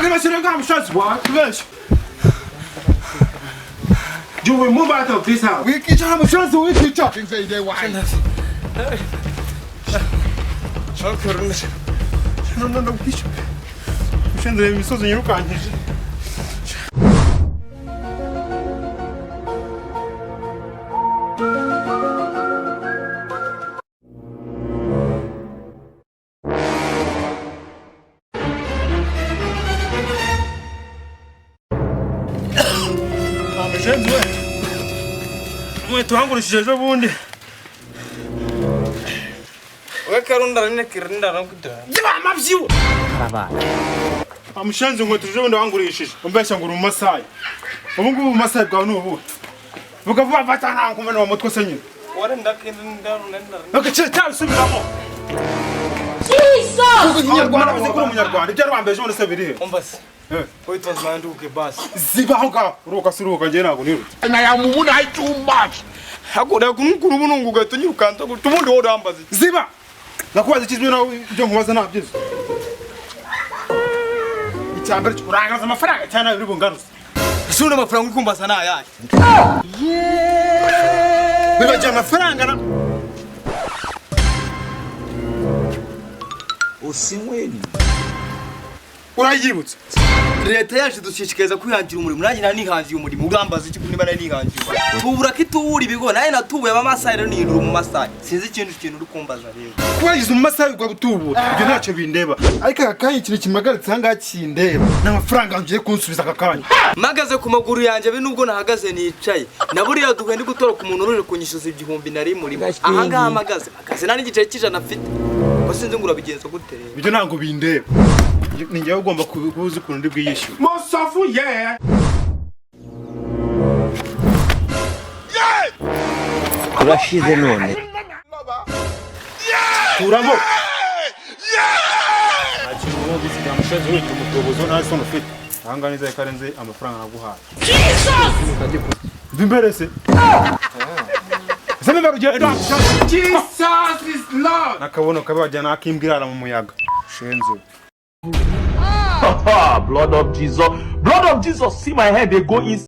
Uribeshya ngaha, mushatsi wawe, uribeshya. You will move out of this house. Wikicara, mushatsi, wikicara. Things say they wise. No, no, wikicara. Ushendere imisozi nyirukankije. Mushenzi we, inkweto wangurishije ejo bundi. Amavyiwe amushenzi, inkweto ejo bundi wangurishije umbeshya ngo uri mu Masayi. Ubu ngubu mu Masayi bwawe ni ubuhe? Vuga vuba, fata nta nkumena wa mutwe se nyine. Agace cyabisubiramo. Ikinyarwanda uzi ko uri umunyarwanda, ibyo wari wambaye ejo bundi se birihe? Umva se. Eh. Witoza nanduke basi. Ziba aho ngaho, uruhuka si uruhuka, njyewe ntabwo nirutse. And I am woman I too much. Hakunda kunukura ubunungu ugahita unyirukansa gutya, ubundi wowe urambaza iki? Ziba, nakubaza ikizwi nawe ibyo nkubaza ntabyizi. Icya mbere, urangaza amafaranga cyane nawe uri bungaruze. Ese ubundi amafaranga uri kumbaza ni ayahe? Wibagiwe amafaranga na Usinyweni. Urayibutse? Leta yacu idushishikariza kwihangira umurimo, nanjye nari nihangiye umurimo. Urambaza iki niba nari nihangiye umurimo? Tubura ko itubura ibigo, nanjye natubuye abamasayi, rero nihindura mu Masayi. Sinzi ikindi kintu uri kumbaza rero. Kuba yagize mu masaha y'ubwo butubura, ibyo ntacyo bindeba, ariko aka kanya ikintu kimagaritse aha ngaha kindeba ni amafaranga ngiye kunsubiza aka kanya. Mpagaze ku maguru yanjye abe nubwo nahagaze nicaye, na buriya duhuye ndi gutoroka umuntu uje kunyishyuza 1000 nari murimo. Aha ngaha mpagaze mpagaze nta n'igiceri cy'ijana mfite. Ubwo sinzi ngo urabigenza gute rero. Ibyo ntabwo bindeba, ni njyewe ugomba kuba uzi ukuntu ndi bwiyishyure. Mosafu ye. Turashize none. Kuramo nta kintu uba gusiga, amushaje wigira umutubuzo, nta soni ufite. Aha ngaha nizere ko arenze amafaranga naguhaye. Mva imbere se, ese mva rugendo. Jesus is Lord. N'akabono kabi wajyana akimbwa irara mu muyaga, shenzi we. Blood of Jesus. Blood of Jesus. See my head, they go inside.